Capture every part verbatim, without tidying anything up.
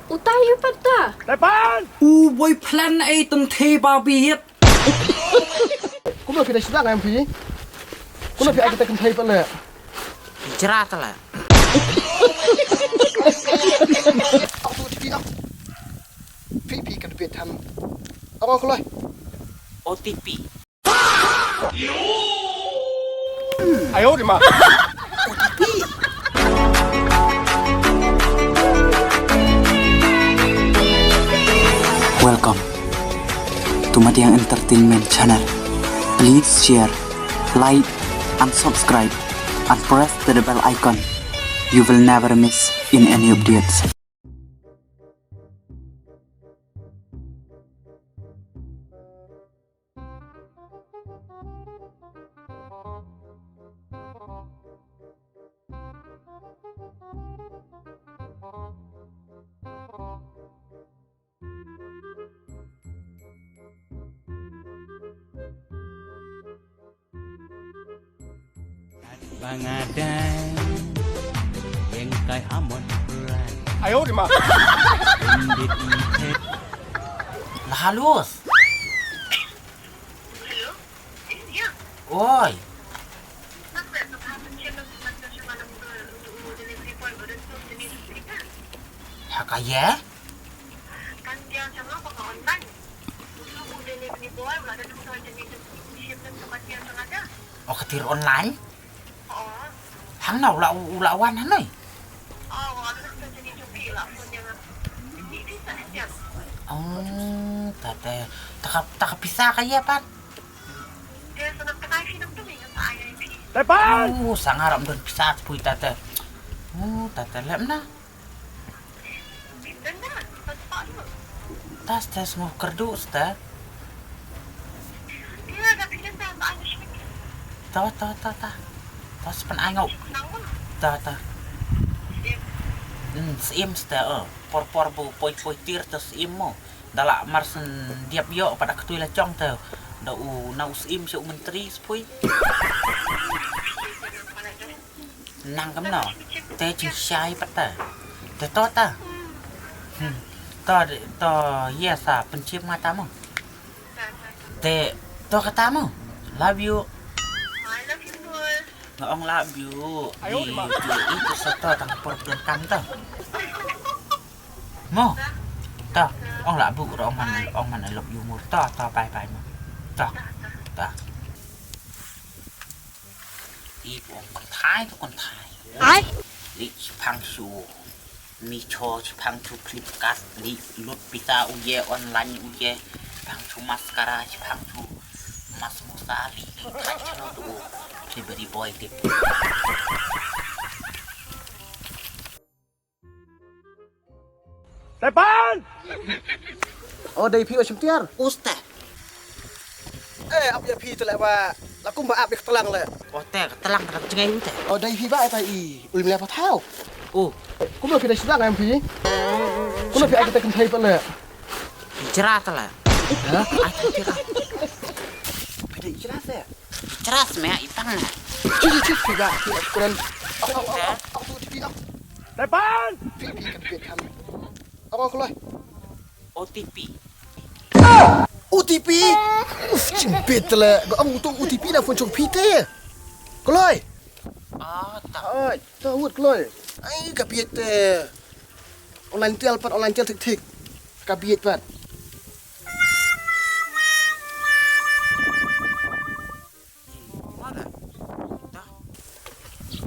Utai u pat ta. Tepan! U boi plan ai tong the ba biet. Kumno phi da sdang em phi? Kumno phi ai kita kynthei pat le? Jra ta le. Phi phi kan phi tham. Ong ong kloi. O T P. Ayo di ma. Welcome to Madiang Entertainment Channel. Please share, like, and subscribe, and press the bell icon. You will never miss in any updates. Ba nga dang ïeng kai ha mon prai. Ayo di ma. Indit inthet. Lah halus. Hello? Oi. Ha ka ïa? O ka tiar online? Hangno u la, u la wan hangne? Oh, ta te, ta ka, ta ka pisa ka ïa pat. Tepan! Oh, sa nga ruh ym don pisa phi ta te. Oh, ta te lem na. Ta, ta, sngewkyrduh ta. Ta, ta, ta, ta. Ta, sa pynai nga. Ta, ta. Hmm, syiem ta, eh. Por por ba poi poi tiar ta syiem mo. Da la mar shen diap ïoh pat da ktu la jong ta. Da u na u syiem sha u myntri sha poi. Nang kumno? Te jingshai pat ta. Te to ta. Hmm. To, to, ïa sa pynshim nga ta mo. Te to kata mo. Love you. Nga ong love you. Di, di, itu sa to tang por pun kam ta. Mo. To, ong love you, ong man, ong man I love you mo. To, to, bye bye mo. To, to. Ip ong kynthai to kynthai. Ai. Li shipang shu. Mi cho shipang shu Flipkart li lut pisa u ye online u ye. Shipang shu mascara shipang shu mas musa li li thai chno tu. Delivery boy tip. Tepan! O dei phi o shim tiar. Usta. Eh, ap ïa phi te leh ba la kum ba ap ïa ka tlang leh. O te ka tlang ka jngai te. O dei phi ba ta i ul mle pa thau. O. Kumno phi da sdang em phi? Kumno phi ai kita kynthei pat leh? Jra ta leh. Ha? Ai ta jra. Phi da jra te. Jra sma i pang na. Chi chi chi phi ba phi ap kuran. Au au au au tu phi au. Tepan! Phi phi kan phi kan. Ong ong kloi. O T P. O T P? Uf, jing bit le. Ga ong tu O T P na phone jong phi te. Kloi. Ah, ta. Ai, ta wut kloi. Ai, ka biet te. Online tial pat, online tial tik tik. Ka biet pat.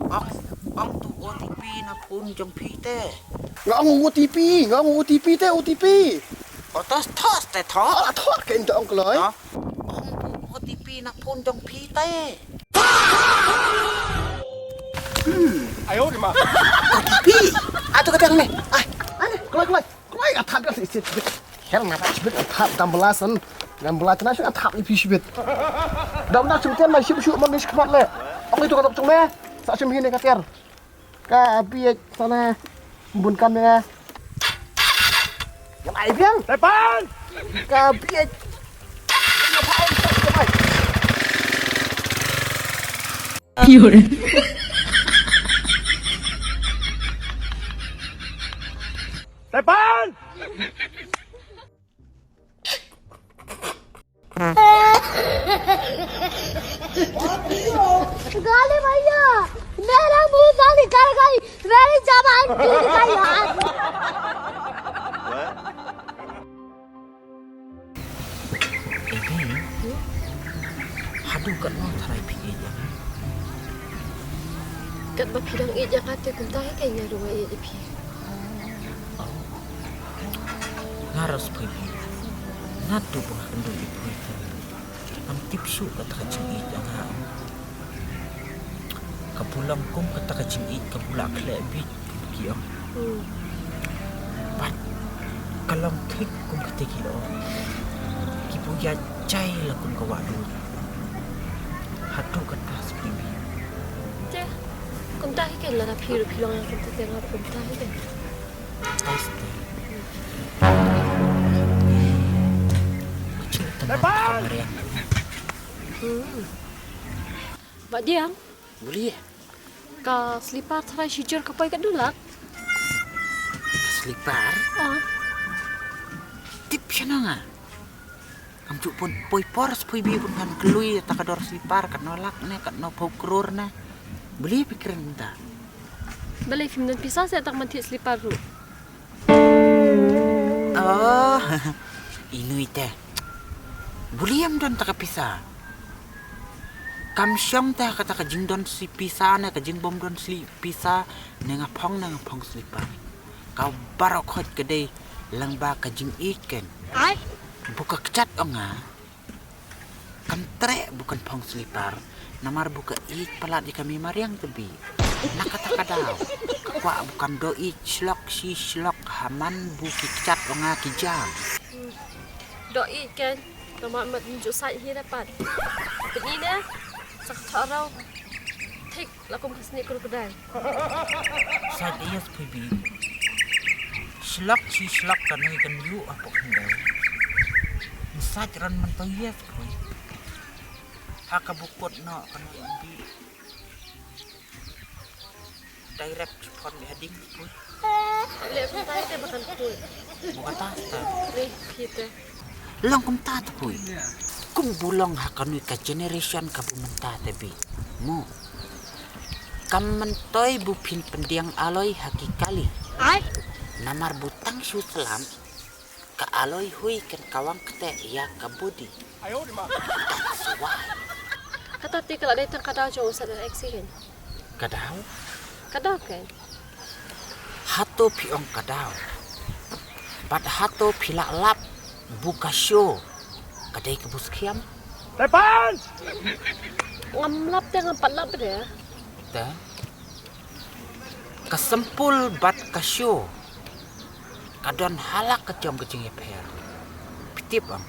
Ong, ong tu O T P na phone jong phi te. Nga ong O T P, nga ong O T P te, O T P. O tos, tos te tos. Ah, tos ke ento ong kloi. Ong tu O T P na phone jong phi te. Ayo di ma. O T P. Atu kata ni. Ai, ani, kloi, kloi. Kloi, nga thap ïa shi, shi, shi. Her nga thap shibit, nga thap dam bla san. Dam bla tna shi nga thap ïa phi shibit. Dam na shim tian ma shim shu man ni shi khmat le. Ong itu ka tok chung me. Sa shim hi ne ka tiar. Ka biet sana. Bun kam ne. Yang ai biang. Tepan. Ka biet. Yore. गाली भैया, मेरा मुंह से निकल गई, मेरी जबान टूट गई यार। Ebe, haduh katno tharai phi ïeit ïa nga? Katba phi dang ïeit ïa nga te kumta hi kein nga ruh nga ïeit ïa phi. Nga ruh sa phi. Naduh ba nga kynduh ïa phi te ngam tip shuh kata ka jingïeit ïa nga. Ka buh long kum kata ka jingïeit ka buh la khleh bit ki ong. Hmm. Bad ka long thik kum kata ki la ong. Ki buh ïa jai la kum ka wah dud. Haduh kata sa phi. Te kumta hi kein lada phi ruh phi long ïa kumta te nga ruh kumta hi kein. Astaga. Kecil tenang ka mariang. Hmm. Ba Diang. Boleh. Ka slipar tharai shijur ka poi katno lak? Ka slipar? Ah. Tip shano nga. Kam ju pun poi por sa poi bi pun kan kloi ta ka dor slipar katno lak ne katno phew kror ne. Boleh pikirin ta. Balei phim don pisa sa tang man thied slipar ruh. Oh, inui te. Buli em don ta ka pisa. Kam shong ta kata ka jingdon si pisa ne ka jingbym don si pisa ne nga phong ne nga phong slipar. Ka baroh khoit ka dei lang ba ka jingïeit ken. Ai. Bu ka kjat ong nga. Kam treh bu kan phong slipar, namar bu ka ïeit palat ïa ka mei mariang te bi. Na kata ka daw, ka kwah bu kan doh ïeit shlok shi shlok ha man bu ki kjat ong nga ki jam. Doh ïeit ken, namar mat nju sait hi dapat. Pynine, sa ka thoh rau. Thik. La kum ka snieh krokodil. Sait ïa phi bi. Shlok shi shlok ka nui kan yu apok hynda. Sait ran man to ïa phi. Ha ka bukut no ka nui bi. Direct phone bi hading phi. Le phi tai te ba kan phi. Buka ta ta. Ni phi te. Long kumta te phi. Kum bu long ha ka nui ka generation ka bu mynta te bi. Mo. Kam myntoi bu phin pyndiang aloi ha ki kali. Ai. Namar bu tang shu slam ka aloi hui kan kawang kte ïa ka body. That's why. Kata te ka la dei tang ka daw jong u sat accident. Ka daw? Ka daw kan? Hato phi ong ka daw. Bad hato phi la lap bu ka show. Ka dei ka bu skhiam. Tepan! Ngam lap te ngam pat lap de. Te. Ka sempul bad ka show. Ka don halak ka jong ka jingïapher. Phi tip ong.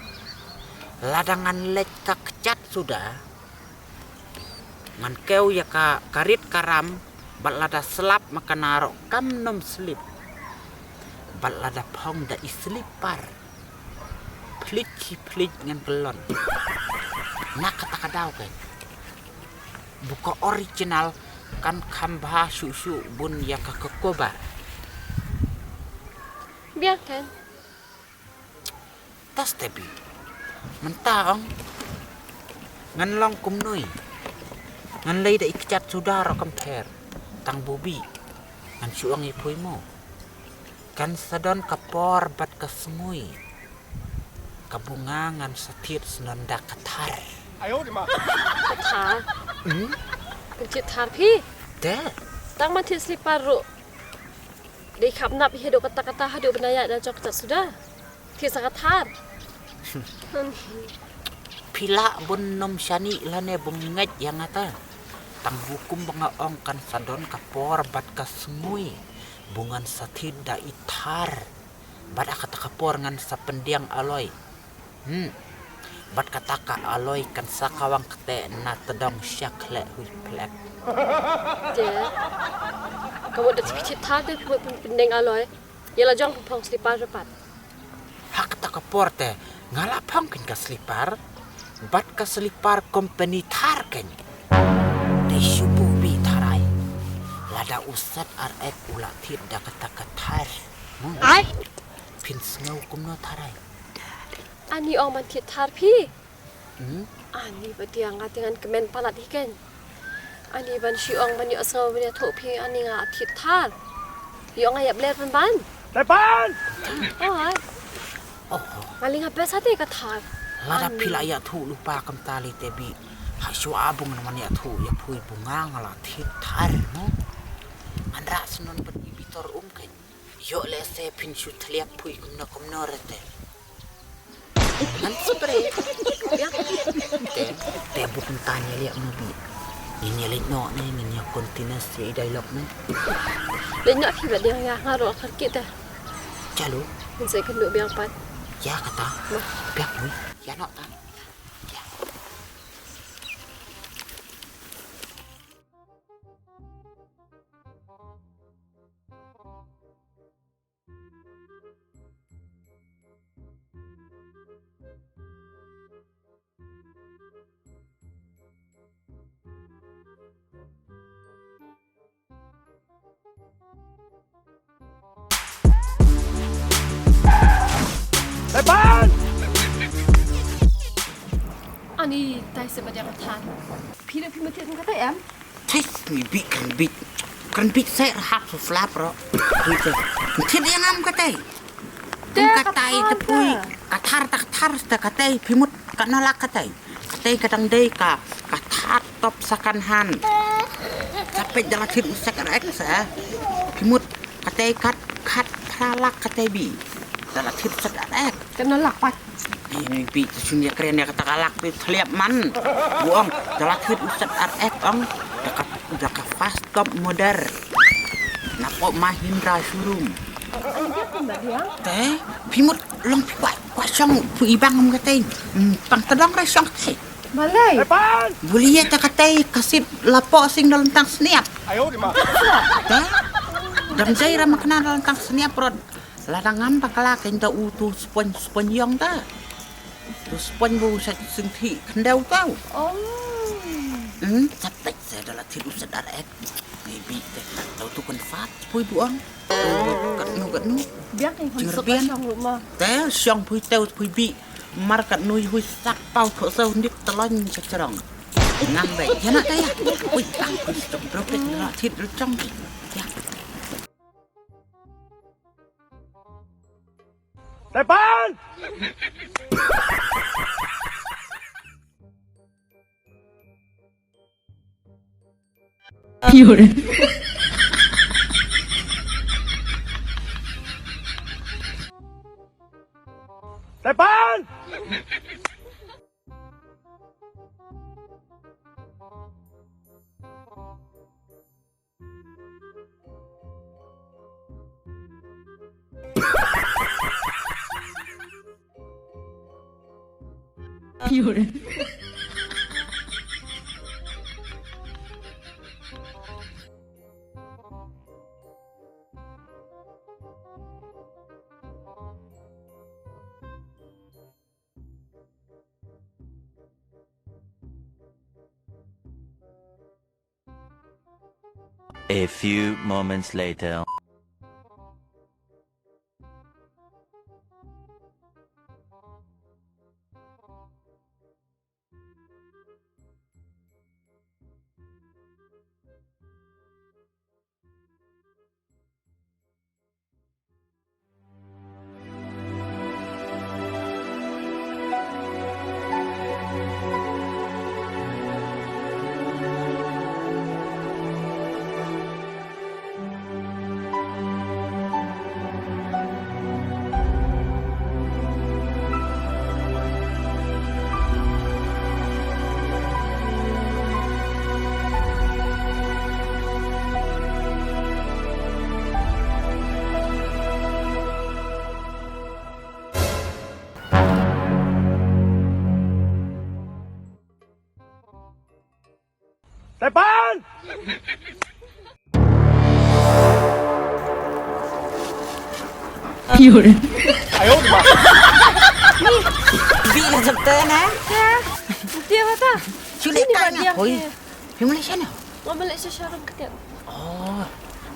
Lada ngan leit ka kjat suda. Ngan kew ïa ka, ka rit ka ram, bad lada slap ma ka narok kam nym slip. Bad lada phong da i slipar. Phlit shi phlit ngan kyllon. Na kata ka daw kan. Bu ka original kan kham bha shuh shuh bun ïa ka ka cover. Biang kan. Tas te bi. Mynta ong. Ngan long kumnui. Ngan lei da i kjat suda ruh kam pher. Tang bu bi. Ngan shu ong ïa phi mo. Kan sa don ka por bad ka sngi. Ka bu nga ngan sa thied snon da ka thar. Ka thar. Hmm? Kan thied thar phi. Te. Tang man thied slipar ruh. Dei khap nap hi haduh katta katta haduh ban ïaid da jong ka kjat suda. Thied sa ka thar. Phi lah bun nym shaniah lane bun ngeit ïa nga ta. Tang bu kum ba nga ong kan sa don ka por bad ka sngi. Bu ngan sa thied da i thar. Bad ha kata ka por ngan sa pyndiang aloi. Hmm. Bad kata ka aloi kan sa kawang kte na tdong sha khleh hui plek. Te. Ka mut da phi thied thar te phi mut pyndiang aloi. Ïa la jong phi phong slipar pat. Ha kata ka por te nga la phong kein ka slipar. Bad ka slipar company thar kein. Te shu bu bi tharai. Lada u set ar ek u la thied da kata ka thar. Ai. Phin sngew kumno tharai? Ani ong ban thied thar phi. Hmm? Ani ba dia nga te ngan kmen palat hi ken. Ani ban shu ong ban ïohsngew ban ïathuh phi ani nga thied thar. Ïoh nga ïap ler ban ban. Tepan! Oh, ai. Oh. Nga ling ha pesa te ka thar. Lada phi la ïathuh lypa kumta lei te Bi. Ha shuwa bung na man ïathuh ïa phi bung nga nga la thied thar mo. Ngan rah snon ban i bitor um ken. Ïoh lehse phin shu thliap phi kumno kumno re te. Ngan spray. Te, te buk ntan ïa liak no Bi. Ngin ïa leit noh ne, ngin ïa continuous ïa i dialogue ne. Leit noh phi ba dang ïa nga ruh kyrkieh te. Chalu. Ngin sa ïakynduh biang pat. Ïa kata. Biang phi. Ïa noh ta. Ïa. Tepan! Ani tai se ba dia ka than. Phi da phi ma thied kata em? Thik mi bi kren bi. Kren bi se hap su flap ro. Bi se. Thied ïa ngam kata. Te ka thar te pui. Ka thar ta ka thar ta kata phi mut ka nalak kata. Kata ka dang dei ka ka thar top second hand. Sa peit da la thied u sek ar ek sa. Phi mut kata kat kat phra lak kata bi. Da la thied u sek ar ek. Ka nalak pat. Ai, mi bi, te shun ïa kren ïa kata ka lak bi thliap man. Buong, da la thied u set ar ek ong. Da ka, da ka fast top model. Na pok Mahindra showroom. Te, phi mut long phi kwah, kwah shong phi i bang um katei. Hmm, pang tadong ra shong katei. Balei? Buli ïa ta katei ka sip la pok sing da lyntang sniap. Te, dam jai ra makna da lyntang sniap rot. Lada ngam bakla kein da u tu spon spon ïong da. Tu spon bu sat sing thi khyndew tau. Oh. Hmm, sat pek se da la thied u sat ar ek. Maybe te tau tu kan fat pui buang. Kat nu kat nu. Biang kein kan suk shong lu ma. Te shong pui tau pui bi. Mar kat nu hui sak pau tho sau ndik telon ke cerong. Ngam be. Jana ta ya. Pui tang pui stok brok na thied lu chong. Ya. Tepan! Tepan! A few moments later. Tepan! Ayo, ma. Bi la jep ten, eh? Ya. Dia mata. Sulit tanya, oi. Phi Malaysia ne? Nga Malaysia sharum ketiak. Oh,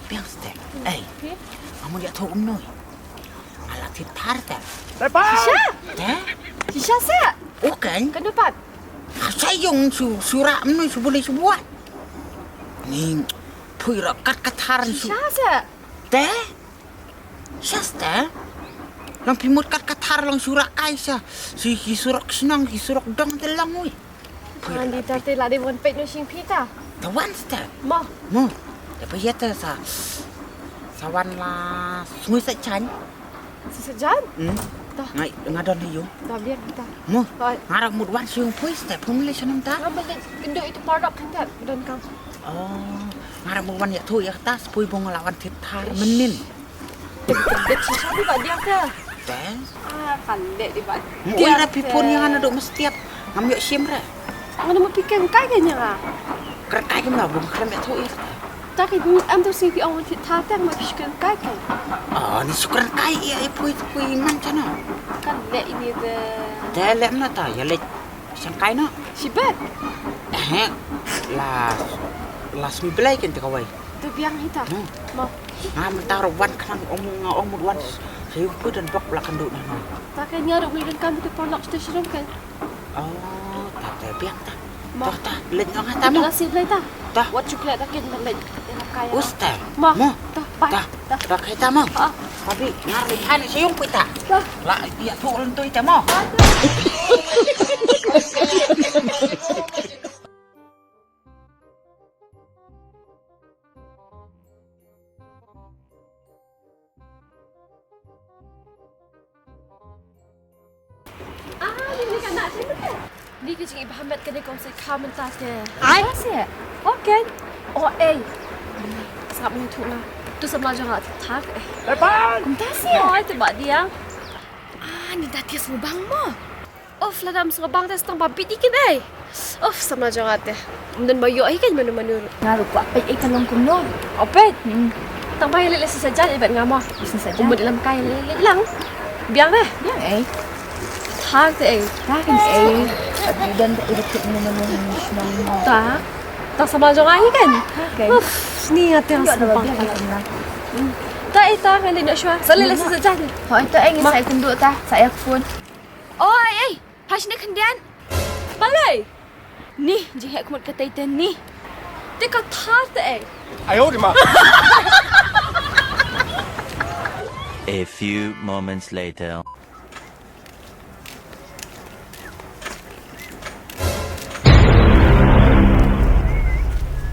biang stek. Eh, kamu lihat tu umnoi. Thied thar te. Shisha? Te? Shisha se? O kein. Kano pat? Sa ïong shu, shu rah mynno shu bule shu buat. Ni poi rah kat ka thar shu. Shisha se? Te? Shisha te? Long phi mut kat ka thar long shu rah kai sa. Shu ki surok shnong ki surok dong te long wi. Phi rah. Andi ta te la dei wan peit noh sha ïing phi ta. Ta wan sa te. Mo. Mo. Te phi ïa te sa. Sa wan la sngi sa jan. Sa jan? Hmm. Ta. Nga, nga don ha ïing. Ta biang ta. Mo. Hoi. Nga ruh mut wan sha ïing phi sa te, phi mut leit sha nong ta. Nga mut leit kynduh ïa uto u paralok khyndiat, don kam. Oh. Nga ruh mut wan ïathuh ïa kata, sa phi bun nga la wan thied thar mynnin. Tebit shisha phi ba diang te. Te? Ah, kan leh di ba. Mo ira phi pun ïa nga naduh mynstep. Ngam ïoh shim re. Nga na ma phi kren kai kane nga. Kren kai kane nga bun kren ïathuh ïa. Ta ki bun am tu sing phi ong thied thar te ma phi kren kai kai. Ah, ni shu kren kai ïa i phi phi man chano. Kan leh ini te. Te leh na ta ïa leh. Shang kai noh. Shibet. Eh, la, la sngewbha kein te kawei. Tu biang hi ta. Hmm. Mo. Nga mynta ruh wan khnang ong nga ong mut wan. Sa ïoh phi don bok la kynduh noh. Ta kein nga ruh mih don kam te paralok station kein. Oh, ta te biang ta. Mo. Ta ta leit noh nga ta mo. La sip leit ta. Ta. Wat shu klet ta kein leit. Us ta. Mo. Mo. Ta, bye. Ta. Ta. Ta kai ta mo. Ah. Tapi nga ri phan sha ïing phi ta. Ta. La ïathuh lynti ta mo. Ah, ni ka na sini te. Ni ka jingïabha met kane kong se kha mynta te. Ai se. Okay. Oh, ei. Sngap ni thu na. Tu samla jong nga thak eh. Kumta se. Oh, te ba dia. Ah, ni da tia sngewbang mo. Of, lada ym sngewbang te stang ba bit ïa kine. Of, samla jong nga te. Ym don ba ïoh hi kein mano mano ruh. Nga ruh kwah peit ei ka long kumno. O peit. Hmm. Tang ba ïa leit leit sa jan ïa bad nga mo. Sa jan. Umut lam kai leit leit lang. Biang re. Biang ei. Thar te ei. Thar te ei. Don te ei. Ta. Ta samla jong nga hi kein. Of, ni nga te sngewbang. Ta ei ta ngan leit noh shuwa. Sa leit leit sa jan. Hoi ta ei ngi sa ïakynduh ta. Sa ïa phone. Oi, ei, phai shane khyndiat. Balei? Ni, jingheh khmut katei te ni. Te ka thar te ei. Ayo di ma. A few moments later.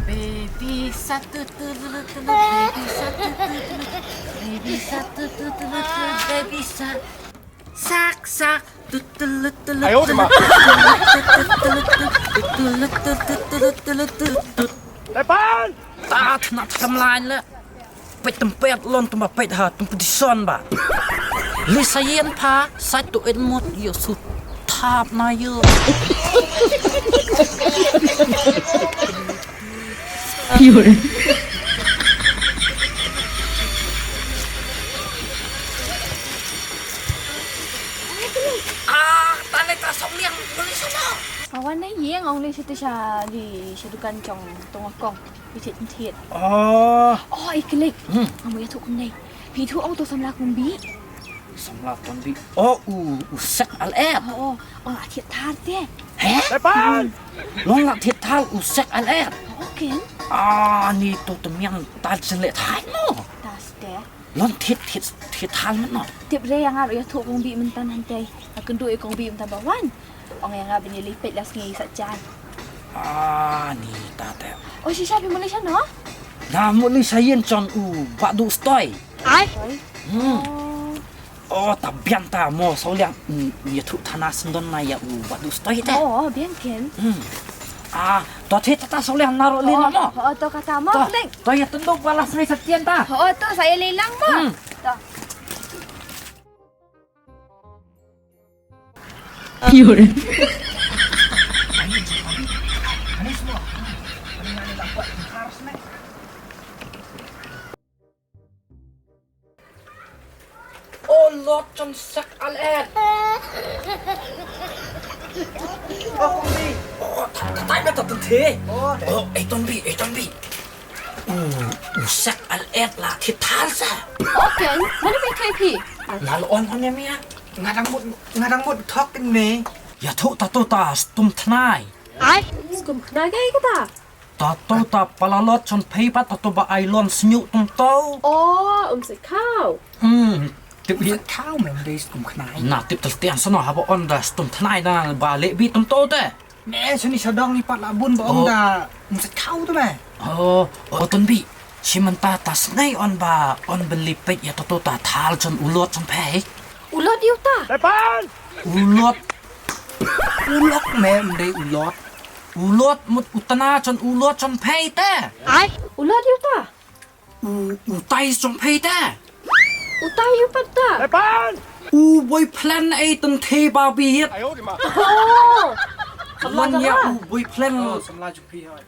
Baby shark, tu, tu, tu, tu, tu, baby shark, tu, tu, tu, tu, baby shark, tu, tu, tu, tu, tu, baby shark. Sak, sak. Tut, tut, lut, tut, lut, ayo, tut, lut, tut, lut, tut, lut, tut, lut, tut, lut, tut, lut, tut, lut, tut, lut, tut. Tepan! Ta thna tham lain le. Peit tympe lon tymba peit ha tympe dison ba. Li sa yen pha, sa tu en mut ïa su thap na ïa. Yun. Ah, ta ne ta song liang beli sono. Awan ne ïeng ong li sha te sha li sha dukan jong tong kong. Li thied thied. Oh. Oh, i klik. Hmm. Amu ïathuh kumne. Phi ïathuh ong to samla kumbi. Samla kumbi. Oh, u, u sek al ep. Oh, oh. Ong la thied thar te. He? Tepan. Long la thied thar u sek al ep. Oh, ken. Ah, ni to temiang ta jin le thai mo. Ta ste. Long thied thied thied thar mo no. Tip re ïa nga ruh ïathuh kumbi mynta hangtei. Nga kynduh ïa kumbi mynta ba wan. Ong ïa nga ba ngi leit peit la sngi sa jan. Ah, ni ta te. Oh, shisha phi mut leit shano? Nga mut leit sha ïing jong u Bah Duh Stoi. Ai. Hmm. Oh. Oh, ta biang ta mo Sawliang, mm, ïathuh thana sngewdon na ïa u Bah Duh Stoi te. Oh, biang ken. Hmm. Ah, to te ta Sawliang naroh lei mo. Oh, to kata mo. To, to ïa tunduk ba la sngi Saitjaiñ ta. Oh, to sa ïa lei lang mo. Hmm. To. Yun. Oh, lot chon sak al et. Oh, ta, ta, ta, ta, ta, ta. Oh, eh, ton bi, eh, ton bi. U Sek Al Et la thied thal sa. Okay, mano phi thied phi? La leh on on ne mia. Nga dang mut, nga dang mut thok ne. Ïathuh ta to ta stum thnai. Ai, skum khnai kaei kata? Ta to ta palalot chon phei pat ta to ba ai lon sñiuh tum to. Oh, um sait khaw. Hmm, tip hi. Sait khaw mem dei skum khnai. Na tip tel tian sono haba on da stum thnai na ba leh bi tum to te. Me sini sadong ni pat la bun ba ong da um sait khaw tu me. Oh, oh ton bi. Shi mynta ta snei on ba on beli peit ïa to to ta thal chon u lot chon phei. U lot ïa uta. U lot. U lot me, ym dei u lot. U lot mut u tna chon u lot chon phei te. Ai, u lot ïa uta. U, u tai chon phei te. U tai ïa u pat ta. U boyfriend ei tang the ba biet. Oh. Wan ïa u boyfriend.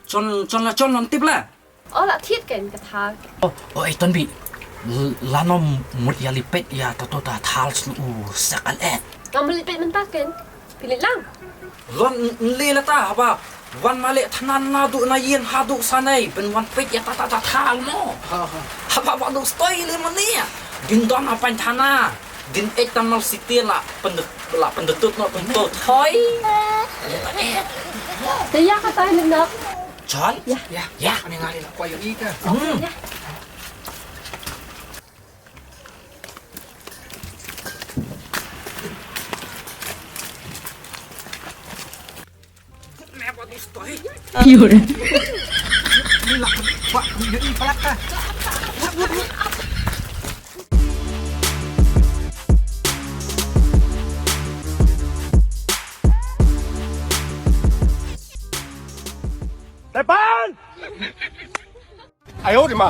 Chon, chon la chon lan tip la. Oh, la thied ken ka thal. Oh, oh, ei ton bi. L-, lano mut ïa lipet ïa ta to ta thal snu u Sek Al Et. Ngam lipet mynta ken. Phi leit lang. Lon le la ta haba. Wan ma leh thanan na du na yin ha du sanai. Ben wan pet ïa ta ta ta thal mo. Ha, ha. Haba ba du stoi le mane. Bin don ha pain thana. Din ek tam nal siti la pende-, la pendetut no pendetut. Hoi. Te ïa ka tai lynda. Chal? Ïa. Ïa. Ïa. Ani ngali la kwai ïa ita. Hmm. Ïa. Ïa. Tepan! Ayo di ma. U,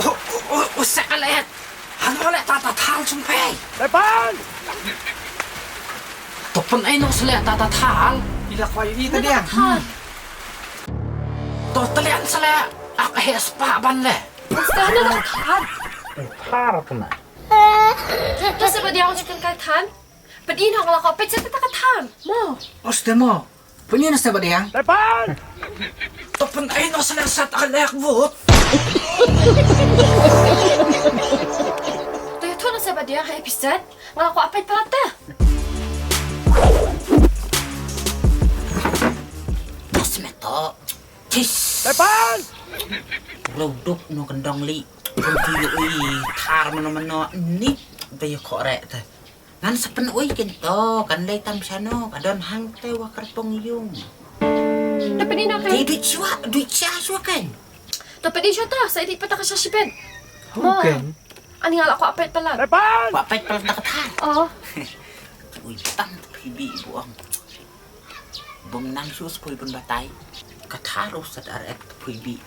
u, u, u Sek Al Et. Hano leh ta ta thal chung pei. Tepan. To pyn ei no seh leh ta ta thal. Ila kwai i ta dia. To talian seh leh. Ak he spa ban leh. Thar puna. To seh ba diang chicken kai than. Pyn i no nga la ko pet seh ta ka than. Mo. Oste mo. Pyn i no seh ba diang. Tepan. To pyn ei no seh leh sat alek vot. To ïa thon seh ba diang hai pisan. Nga la ko apet palat ta. Bos me to. Tis. Tepan. Roduk no kendong li. Kunti ui thar mano mano ni. Ba ïa ko rek ta. Ngan sa pynui kin to, kan lei tam shano, ka don hangte wa kyrpong yung. To pyn i no kan? Te duit shwa, duit sha shwa kan? To pyn i shwa to, sa i dik pata ka sha shipen. Mo. Kan? Ani nga la ko apet palat. Ko apet palat ta ka thar. Oh. Ui tam phi bi buang. Bym nang shu skul bun batai. Ka thar u Sat Ar Et phi bi.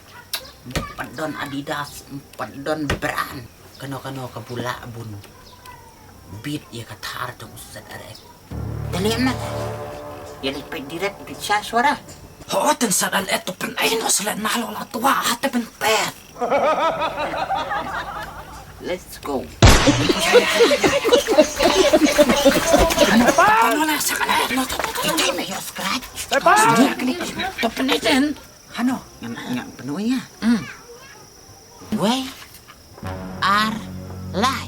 Pat don Adidas, pat don brand. Kano kano ka bula bun. Bit ïa ka thar jong u Sat Ar Et. Te lem na. Ïa leit peit direct bit sha shwa ra. Ho, ten Sat Ar Et to pyn ei no seh leh na lo la twa ha te pyn pet. Let's go. Ano, ano na sa kana? No, to, to, to, to. Ito may scratch. To pyn ei ten. Ano? Nga, nga pynui nga. Hmm. Wei ar lai.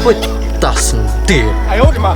Oi, tas ntir. Ayo di ma.